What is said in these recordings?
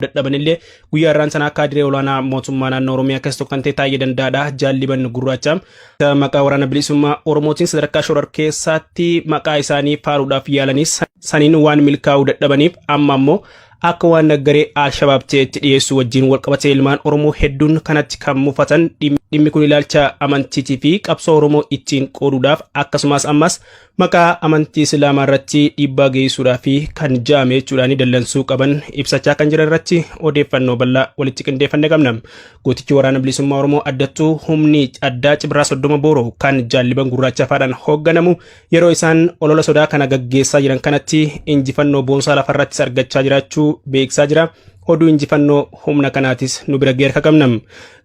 Dadhabanillee guyyaa irraan sanaa kaadiree olaanaa mootummaa naannoo Oromiyaa keessa tokko kan ta'e Taayyee Dandaadha. Jaalliban Gurraacha maqaa Waraana Bilisummaa Oromootiin sadarkaa shorar keessaatti maqaa isaanii faaruudhaaf yaalanis saniin waan milkaa'uu dadhabaniif, amma ammoo akka waan naggaree Alshabaab ta'etti dhiyeessuu wajjin walqabatee ilmaan Oromoo hedduun kanatti kan mufatan, dhimmi kun ilaalcha amantiitii fi qabsoo Oromoo ittiin qooduudhaaf, akkasumas ammas maqaa amantii Islaamaa irratti dhiibbaa geessuudhaaf kan ja'ame jechuudhaan dallansuu qaban ibsachaa kan jiran irratti odeeffannoo bal'aa walitti qindeeffanne qabna. Gootichi Waraana Bilisummaa Oromoo, addattuu humni addaa Cibraa 30 Booroo kan Jaalliban Gurraacha faadhaan hoogganamu, yeroo isaan olola sodaa kana gaggeessaa jiran kanatti injifannoo boonsaa lafarrattis argachaa jiraachuu beeksisaa jira. Oduu injifannoo humna kanaatis nu bira geerka qabna.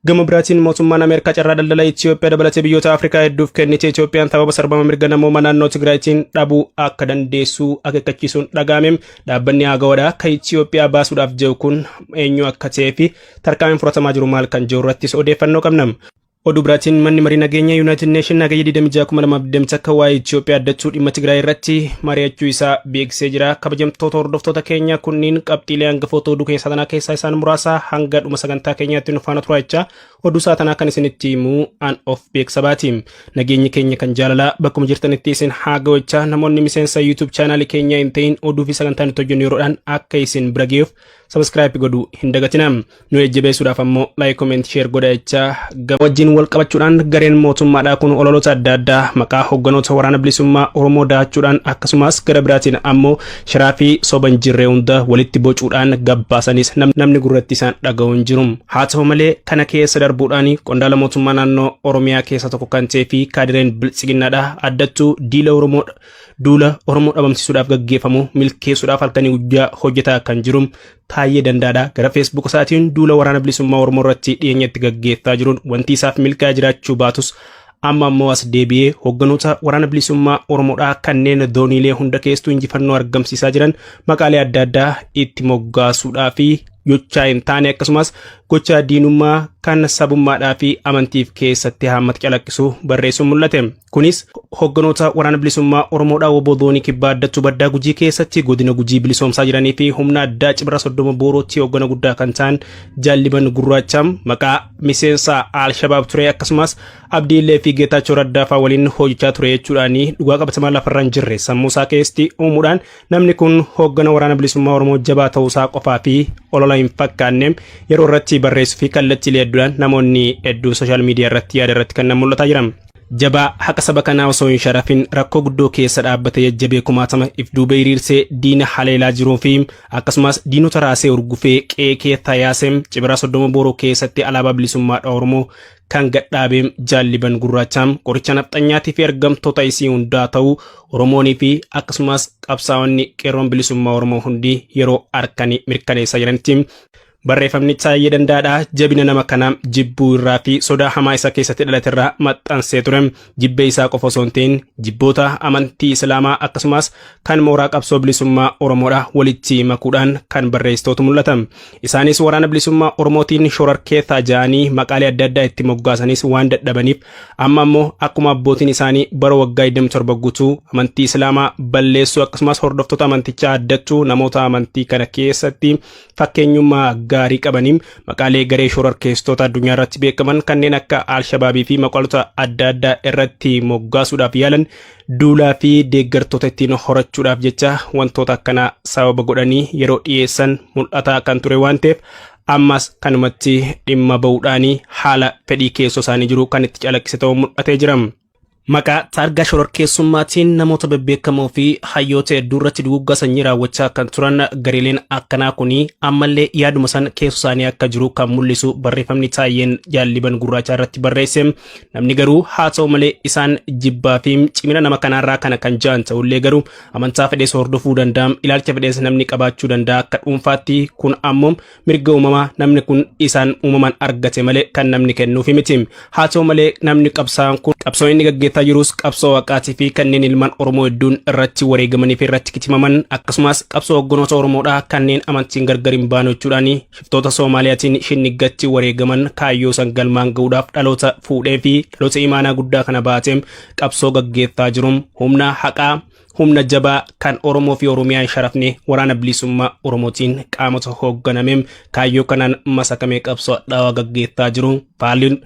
Gama biraatiin mootummaan Ameerikaa carraa daldala Itoophiyaa dabalatee biyyoota Afrikaa hedduuf kennite Itoophiyaan sababa sarbama mirga namoomaa naannoo Tigraayitiin dhabuu akka dandeessu akeekkachiisuun dhaga'ame. Dhaabbanni haagawadhaa kan Itoophiyaa baasuudhaaf jiru kun eenyu akka ta'ee fi tarkaanfiin fudhatamaa jiru maal kan jiru irrattis odeeffannoo qabna. Oduu biraatiin manni marii nageenya United Nation Hagayya 26,2020 akka waa'ee Itoophiyaa, addachuu dhimma Tigraay irratti mari'achuu isaa beeksisee jira. Kabajamtoota hordoftoota keenya, kunniin qabxiilee hangafoota oduu keenya saatanaa keessaa isaan muraasa. Hanga dhuma sagantaa keenyaatti nu faana turaa jechaa, oduu saatanaa kan isinitti himuu an of beeksabaati. Nageenyi keenya kan jaalalaa bakkuma jirtanitti isin haa ga'u jechaa, namoonni miseensa YouTube chaanaalii keenyaa hin ta'in oduu fi sagantaa nuti hojjennu yeroodhaan akka isin bira ga'uuf subscribe godhuu hin dagatina. Nu jajjabeessuudhaaf ammoo like, comment, share godha jechaa, gama wajjin wal qabachuudhaan gareen mootummaadhaa kun ololoota adda addaa maqaa hogganoota Waraana Bilisummaa Oromoo da'achuudhaan, akkasumas gara biraatiin ammoo shiraa fi soba hin jirre hunda walitti bocuudhaan gabbaasanis namni gurratti isaan dhaga'u hin jiru. Haa ta'u malee, kana keessa darbuudhaan qondaala mootummaa naannoo Oromiyaa keessa tokko kan ta'ee fi kaadireen biltsiginnaadha, addattuu diila Oromoo, duula Oromoo dhabamsiisuudhaaf gaggeeffamu milkeessuudhaaf halkanii guyyaa hojjetaa kan jiru Taayyee Dandaadha, gara Facebook isaatiin duula Waraana Bilisummaa Oromoo irratti dhiyeenyatti gaggeessaa jiruun wanti isaaf milkaa'aa jiraachuu baatus, amma ammoo as deebi'ee hogganoota Waraana Bilisummaa Oromoodhaa kanneen dooniilee hunda keessattuu injifannoo argamsiisaa jiran maqaalee adda addaa itti moggaasuudhaa fi gochaa hin taane, akkasumas gocha diinummaa kan sabummaadhaa fi amantiif keessatti haammata calaqqisu barreessuun mul'ate. Kunis hogganoota Waraana Bilisummaa Oromoodhaa WBO Zoonii Kibbaa, addattuu Baddaa Gujii keessatti godina Gujii bilisoomsaa jiranii fi humna addaa Cibra 30 Boorootti hoggana guddaa kan ta'an Jaalliban Gurraacha maqaa miseensa Alshabaab ture, akkasumas Abdiillee fi Geetaachoo Raddaafaa waliin hojjechaa ture jechuudhaan dhugaa qabatamaa lafarra hin jirre sammuu isaa keessatti uumuudhaan, namni kun hoggana Waraana Bilisummaa Oromoo jabaa ta'uusaa qofaa fi olola hin fakkaanne yeroo irratti barreessuu fi kallattiilee hedduudhaan namoonni hedduun social media irratti yaada irratti kan mul'ataa jiran. Jabaa haqa saba kanaa osoo hin sharafin rakkoo guddoo keessa dhaabbate jajjabee kumaatama if duuba hiriirsee diina haleelaa jiruu fi akkasumas diinota raasee urgufee qe'ee keessa yaasee Cibira 30 Booroo keessatti alaabaa bilisummaadha Oromoo kan gadhaabee Jaalliban Gurraachaa qoricha nafxanyaatii fi ergamtoota isii hundaa ta'uu Oromoonii fi akkasumas qabsaa'onni qeerroon bilisummaa Oromoo hundi yeroo harkanii mirkaneessaa jiranitti, barreeffamni Taayyee Dandaadha jabina nama kanaa jibbuu irraa fi sodaa hamaa isa keessatti dhalate irraa maxxansee ture. Jibbee isaa qofa osoo hin ta'in jibboota amantii Islaamaa akkasumas kan mooraa qabsoo bilisummaa Oromoodha walitti makuudhaan kan barreessitootu mul'ata. Isaanis Waraana Bilisummaa Oromootiin shororkeessaa ja'anii maqaalee adda addaa itti moggaasanis waan dadhabaniif, amma ammoo akkuma abbootiin isaanii bara waggaa 27 guutuu amantii Islaamaa balleessuu, akkasumas hordoftoota amantichaa, addattuu namoota amantii kana keessatti fakkeenyummaa gaarii qabaniin maqaalee garee shororkeessitoota addunyaa irratti beekaman kanneen akka Alshabaabii fi maqaalota adda addaa irratti moggaasuudhaaf yaalan, duulaa fi deeggartoota ittiin horachuudhaaf jecha wantoota akkanaa sababa godhanii yeroo dhiyeessan mul'ataa kan ture waan ta'eef, ammas kanumatti dhimma ba'uudhaan haala fedhii keessoo isaanii jiru kan itti calaqqise ta'uu mul'atee jira. Maqaa taargaa shororkeessummaatiin namoota bebbeekamoo fi hayyoota hedduu irratti duguggaa sanyii raawwachaa kan turan gareeleen akkanaa kun ammallee yaaduma san keessoo isaanii akka jiru kan mul'isu barreeffamni Taayyeen Jaalliban Gurraachaa irratti barreesse. Namni garuu haa ta'u malee isaan jibbaa fi cimina nama kanaarraa kana kan ja'an ta'ullee, garuu amantaa fedhees hordofuu danda'a, ilaalcha fedhees namni qabaachuu danda'a akka dhuunfaatti. Kun ammoo mirga uumamaa namni kun isaan uumamaan argate malee kan namni kennuufi miti. Haa ta'u malee, namni qabsaa'an kun qabsoo inni gaggeessaa jirus qabsoo haqaatii fi kanneen ilmaan Oromoo hedduun irratti wareegamanii fi irratti kitimaman, akkasumas qabsoo hogganoota Oromoodhaa kanneen amantiin gargar hin baanu jechuudhaan shiftoota Soomaaliyaatiin shinniggatti wareegaman kaayyoo san galmaan ga'uudhaaf dhaloota fuudhee fi dhaloota imaanaa guddaa kana baatee qabsoo gaggeessaa jiru humna haqaa Humna jabaa kan Oromoo fi Oromiyaa hin sharafne Waraana Bilisummaa Oromootiin qaamota hoogganameen kaayyoo kanaan masakamee qabsoo hadhaawaa gaggeessaa jiru. Faalliin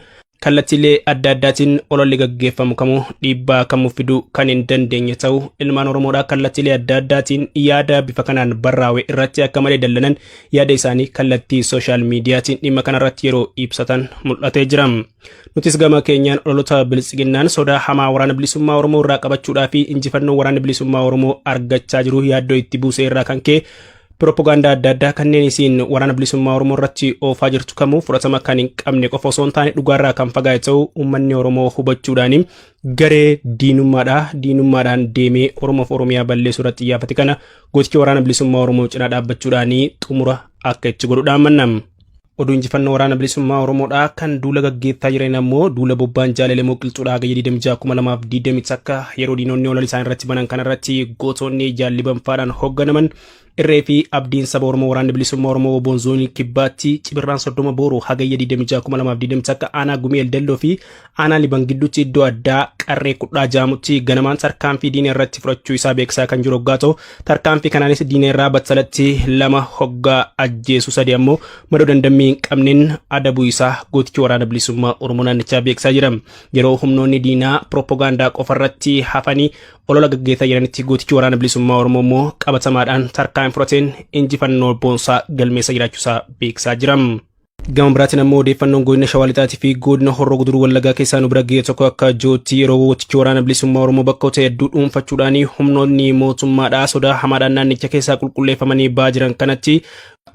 kallattiilee adda addaatiin ololli gaggeeffamu kamuu dhiibbaa kamuu fiduu kan hin dandeenye ta'uu ilmaan Oromoodhaa kallattiilee adda addaatiin yaada bifa kanaan barraa'e irratti akka malee dallanan yaada isaanii kallattii social miidiyaatiin dhimma kanarratti yeroo ibsatan mul'atee jira. Nutis gama keenyaan ololota Biltsiginnaan sodaa hamaa Waraana Bilisummaa Oromoo irraa qabachuudhaa fi injifannoo Waraanni Bilisummaa Oromoo argachaa jiru yaaddoo itti buuse irraa kan ka'e piroopagaandaa adda addaa kanneen isiin Waraana Bilisummaa Oromoo irratti oofaa jirtu kamuu fudhatama kan hin qabne qofa osoo hin taane dhugaarraa kan fagaate ta'uu uummanni Oromoo hubachuudhaan garee diinummaadhaan deemee Oromoof Oromiyaa balleessuu irratti xiyyaafate kana gooticha Waraana Bilisummaa Oromoo cinaa dhaabbachuudhaan xumura akka itti godhudhaan mannam. Oduu injifannoo Waraana Bilisummaa Oromoodhaa kan duula gaggeessaa jiran ammoo duula bobbaan Jaalalemoo Qilxuudhaa Hagayya 26 2021 yeroo diinonni olol isaan irratti banan kanarratti gootonni jaallibanfaadhaan hoogganaman irree fi abdiin saba Oromoo Waraanni Bilisummaa Oromoo Woboon Zoonii Kibbaatti Cibirraan 30 Booruu Hagayya 26 2021 aanaa Gumii Eldelloo fi aanaa Liban gidduutti iddoo addaa Qarree Kudhaa Jaamutti ganamaan tarkaanfii diina irratti fudhachuu isaa beeksisaa kan jiru hoggaa ta'u, tarkaanfii kanaanis diina irraa battalatti lama hoggaa ajjeesu, sadi ammoo madoo dandammii hin qabneen adabuu isaa gootichi Waraana Bilisummaa Oromoo naannichaa beeksisaa jira. Yeroo humnoonni diinaa piroopagaandaa qofarratti hafanii olola gaggeessaa jiranitti, gootichi Waraana Bilisummaa Oromoo immoo qabatamaadhaan tarkaanfii fudhateen injifannoo boonsaa galmeessa jiraachuusaa beeksisaa jira. Gama biraatiin ammoo odeeffannoon godina Shawaa Lixaatii fi godina Horroo Guduruu Wallaggaa keessaa nu bira ga'e tokko akka jootti, yeroo gootichi Waraana Bilisummaa Oromoo bakkoota hedduu dhuunfachuudhaan humnoonni mootummaadhaa sodaa hamaadhaan naannicha keessaa qulqulleeffamanii ba'aa jiran kanatti,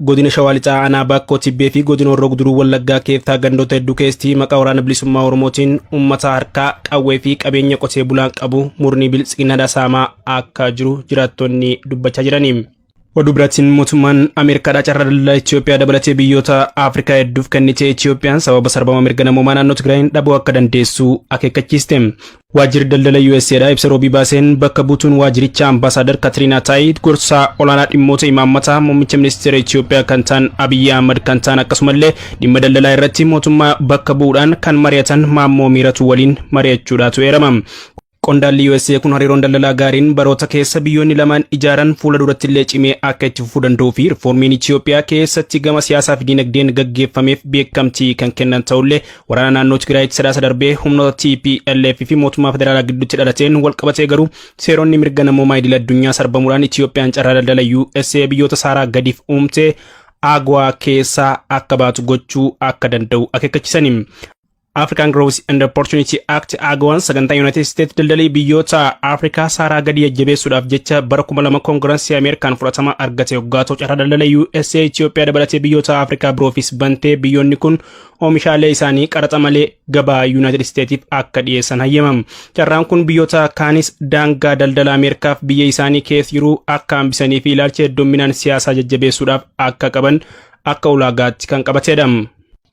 godina Shawaa Lixaa aanaa Baakkoo Tibbee fi godina Horroo Guduruu Wallaggaa keessaa gandoota hedduu keessatti maqaa Waraana Bilisummaa Oromootiin uummata harkaa qawwee fi qabeenya qotee bulaan qabu murni Biltsiginnaadhaa saamaa akka jiru jiraattonni dubbachaa jirani. Oduu biraatiin mootummaan Ameerikaadhaa carraa daldalaa Itoophiyaa dabalatee biyyoota Afrikaa hedduuf kennite Itoophiyaan sababa sarbama mirga namoomaa naannoo Tigraayin dhabuu akka dandeessu akeekkachiiste. Waajjirri daldala USAdha ibsa roobii baaseen bakka buutuun waajjiricha Ambaasaadar Katiriinaa Taayi gorsaa olaanaa dhimmoota imaammataa muummicha ministeera Itoophiyaa kan ta'an Abiyyi Ahmad kan ta'an, akkasumallee dhimma daldalaa irratti mootummaa bakka bu'uudhaan kan mari'atan Maammoo Miiratu waliin mari'achuudhaatu eerama. Qondaalli USA kun hariiroon daldalaa gaariin baroota keessa biyyoonni lamaan ijaaran fuula duratti illee cimee akka itti fufuu danda'uu fi rifoormiin Itoophiyaa keessatti gama siyaasaa fi dinagdeen gaggeeffameef beekamtii kan kennan ta'ullee, waraana naannoo Tigraayitti Sadaasa darbee humnoota TPLF fi mootummaa federaalaa gidduutti dhalateen walqabatee garuu seeronni mirga namoomaa idil addunyaa sarbamuudhaan Itoophiyaan carraa daldala USA biyyoota Saaraa gadiif uumte AGOA keessaa akka baatu gochuu akka danda'u akeekkachiisani. African Growth and Opportunity Act, AGOAn, sagantaa United States daldalii biyyoota Afrikaa Saaraa gadi jajjabeessuudhaaf jecha bara 2000 Koongirensii Ameerikaan fudhatama argate hoggaa ta'u, carraa daldala USA Itoophiyaa dabalatee biyyoota Afrikaa biroofis bantee biyyoonni kun oomishaalee isaanii qaraxa malee gabaa United Statesiif akka dhiyeessan hayyamam. Carraan kun biyyoota kaanis daangaa daldala Ameerikaaf biyya isaanii keessa jiru akka hambisanii fi ilaalcha heddumminaan siyaasaa jajjabeessuudhaaf akka qaban akka ulaagaatti kan qabatedha.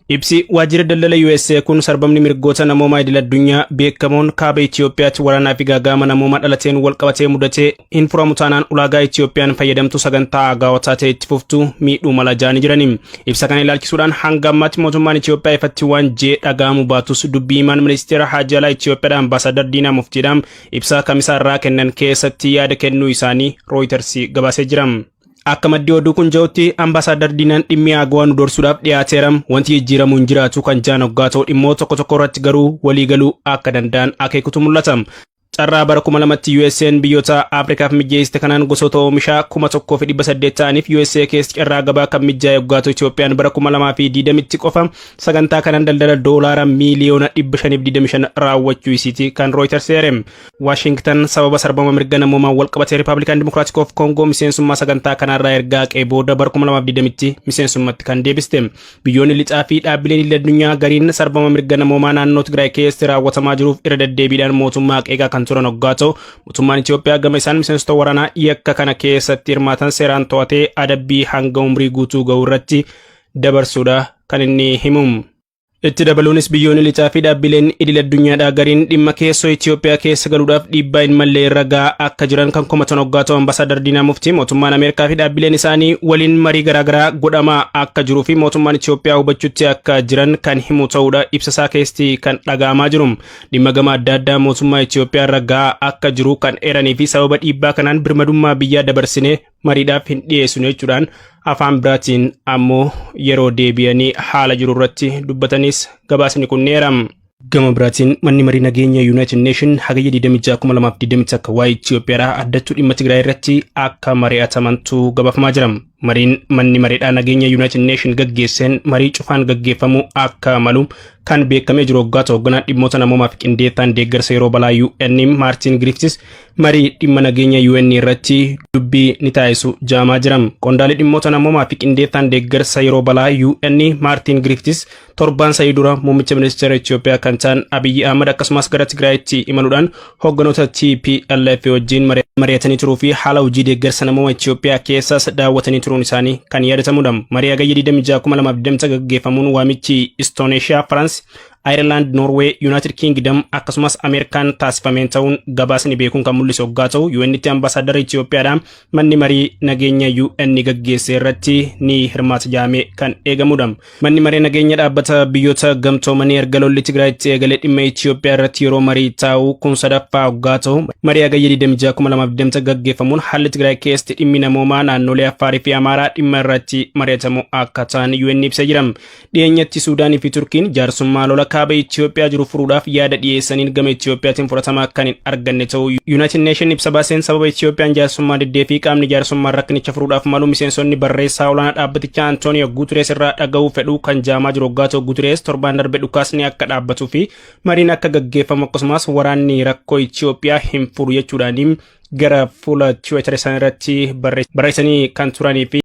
Ibsi waajjira daldala USA kun sarbamni mirgoota namoomaa idil addunyaa beekamoon kaaba Itoophiyaatti waraanaa fi gaagaama namoomaa dhalateen wal qabatee mudatee hin furamu taanaan ulaagaa Itoophiyaan fayyadamtu sagantaa AGOA ta'e itti fuftu miidhuu mala jaanii jirani. Ibsa kana ilaalchisuudhaan hanga ammaatti mootummaan Itoophiyaa ifatti waan jee dhaga'amu baatus, dubbii himaan ministeera haajaa alaa Itoophiyaadha Ambaasaadar Diinaa Muftiidhaan ibsa Kamisaa irraa kennan keessatti yaada kennuu isaanii Reuters gabaasee jira. Akka maddii oduu kun jedhutti, Ambaasaadar Diinaan dhimmi AGOA nu dorsuudhaaf dhiyaateera, wanti jijjiiramuu hin jiraatu kan jaan hoggaa ta'u, dhimmoota tokko tokko irratti garuu waliigaluu akka danda'an akeekutu mul'ata. Carraa bara 2000tti USA'n biyyoota Afrikaaf mijeessite kanaan gosoota oomishaa 1800 ta'aniif USA keessa carraa gabaa kan mijaa'e hoggaa ta'u, Itoophiyaan bara 2020tti qofa sagantaa kanaan daldala doolaara miiliyoona 525 raawwachuu isiiti kan Reuters eere. Waashingtan sababa sarbama mirga namoomaan wal qabatee Ripaablikaan Dimokiraatik of Koongoo miseensummaa sagantaa kanarraa ergaa haqee booda bara 2020tti miseensummaatti kan deebiste. Biyyoonni lixaa fi dhaabbileen idil addunyaa gariin sarbama mirga namoomaa naannoo Tigraay keessatti raawwatamaa jiruuf irra deddeebiidhaan mootummaa qeeqaa kan turan hoggaa ta'u, mootummaan Itoophiyaa gama isaan miseensota waraanaa yakka kana keessatti hirmaatan seeraan to'atee adabbii hanga umrii guutuu ga'u irratti dabarsuudha kan inni himu. Itti dabaluunis biyyoonni lixaa fi dhaabbileen idil addunyaadhaa gariin dhimma keessoo Itoophiyaa keessa galuudhaaf dhiibbaa hin malle irra gahaa akka jiran kan komatan hoggaa ta'u, Ambaasaadar Diinaa Muftii mootummaan Ameerikaa fi dhaabbileen isaanii waliin marii garaagaraa godhamaa akka jiruu fi mootummaan Itoophiyaa hubachuutti akka jiran kan himu ta'uudha ibsasaa keessatti kan dhaga'amaa jiru. Dhimma gama adda addaa mootummaa Itoophiyaa irra gahaa akka jiru kan eeranii fi sababa dhiibbaa kanaan birmadummaa biyyaa dabarsinee mariidhaaf hin dhiyeessinu jechuudhaan afaan biraatiin ammoo yeroo deebi'anii haala jiru irratti dubbatanis gabaasni kun ni eerama. Gama biraatiin manni marii nageenya United Nation Hagayya 26,2021 waa'ee Itoophiyaadhaa addattuu dhimma Tigraay irratti akka mari'atamantu gabaafamaa jira. Mariin manni mariidhaa nageenya United Nation gaggeesseen marii cufaan gaggeeffamuu akka malu kan beekamee jiru waggaa ta'u, hoogganaa dhimmoota namoomaa fi qindeessaan deeggarsa yeroo balaa UN Maartin Griffiths marii dhimma nageenya UN irratti dubbii ni taasisu jaamaa jira. Qondaalli dhimmoota namoomaa fi qindeessaan deeggarsa yeroo balaa UN Maartin Griffiths torbaan 3 dura muummicha ministeera Itoophiyaa kan ta'an Abiyyi Ahmad akkasumas gara Tigraayitti imaluudhaan hoogganoota TPLF wajjin mari'atanii turuu fi haala hojii deeggarsa namoomaa Itoophiyaa keessas daawwatanii turuun isaanii kan yaadatamudha. Marii Hagayya 26,2020 gaggeeffamuun waamichi Istooneeshiyaa, Faraans, Ireland, Norway, United Kingdom akkasumas Ameerikaan taasifameen ta'uun gabaasni beekuun kan mul'isu hoggaa ta'u, UN'tti ambaasaadara Itoophiyaadhaan manni marii nageenya UN gaggeesse irratti ni hirmaata jedhamee kan eegamudha. Manni maree nageenya dhaabbata biyyoota gamtoomanii erga lolli Tigraayitti eegalee dhimma Itoophiyaa irratti yeroo marii taa'u kun sadaffaa hoggaa ta'u, marii Hagayya 26,2020 gaggeeffamuun haalli Tigraay keessatti dhimmi namoomaa naannolee Affaarii fi Amaaraa dhimma irratti mari'atamu akka ta'an UN ibsee jira. Dhiyeenyatti Suudaanii fi Turkiin jaarsummaa lola kaaba Itoophiyaa jiru furuudhaaf yaada dhiyeessaniin gama Itoophiyaatiin fudhatama kan hin arganne ta'uu United Nation ibsa baaseen, sababa Itoophiyaan jaarsummaa diddee fi qaamni jaarsummaa rakkinicha furuudhaaf malu miseensonni barreessaa olaanaa dhaabbatichaa Antooniyo Guuterees irraa dhaga'uu fedhuu kan jaamaa jiru hoggaa ta'u, Guuterees torbaan darbe dhukaasni akka dhaabbatuu fi mariin akka gaggeeffamu akkasumas waraanni rakkoo Itoophiyaa hin furu jechuudhaan gara fuula Tiwiitar isaanii irratti barreessanii kan turanii fi